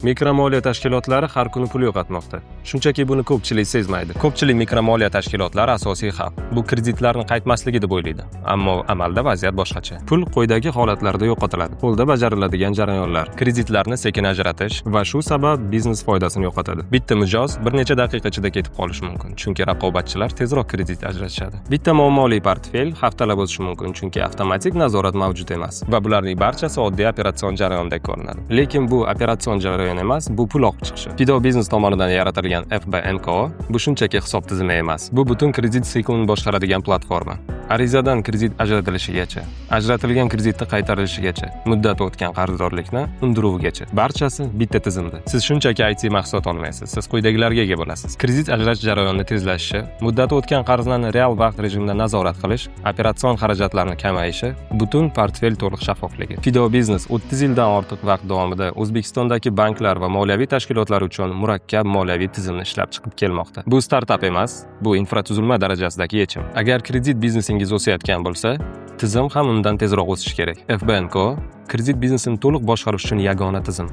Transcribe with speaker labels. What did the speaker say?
Speaker 1: Mikromoliya tashkilotlari har kuni pul yo'qotmoqda. Shunchaki buni ko'pchilik sezmaydi. Ko'pchilik mikromoliya tashkilotlari asosiy xavf bu kreditlarni qaytmasligi deb o'ylaydi. Ammo amalda vaziyat boshqacha. Pul quyidagi holatlarda yo'qotiladi. Qo'lda bajariladigan jarayonlar, kreditlarni sekin ajratish va shu sabab biznes foydasini yo'qotadi. Bitta mijoz bir necha daqiqa ichida ketib qolishi mumkin, chunki raqobatchilar tezroq kredit ajratishadi. Bitta muammoli portfel haftalab o'sishi mumkin, chunki avtomatik nazorat mavjud emas va bularning barchasi oddiy operatsion jarayondek ko'rinadi. Lekin bu operatsion jarayon emas, bu pul oqib chiqishi. Fido Biznes tomonidan yaratilgan FBNKO bu shunchaki hisob tizimi emas. Bu butun kredit siklini boshqaradigan platforma. Arizadan kredit ajratilishigacha, ajratilgan kreditni qaytarilishigacha, muddati o'tgan qarzdorlikni undiruvigacha. Barchasi bitta tizimda. Siz shunchaki IT mahsulot olmaysiz. Siz quyidagilarga ega bo'lasiz. Kredit ajratish jarayonini tezlashishi, muddati o'tgan qarzlarni real vaqt rejimida nazorat qilish, operatsion xarajatlarni kamayishi, butun portfel to'liq shaffofligi. Fido Biznes 30 yildan ortiq vaqt davomida O'zbekistondagi banklar va moliyaviy tashkilotlar uchun murakkab moliyaviy tizimni ishlab chiqib kelmoqda. Bu startap emas, bu infratuzilma darajasidagi yechim. Agar kredit biznesingiz o'sayotgan bo'lsa, tizim ham undan tezroq o'sishi kerak. FBNCO kredit biznesini to'liq boshqarish uchun yagona tizim.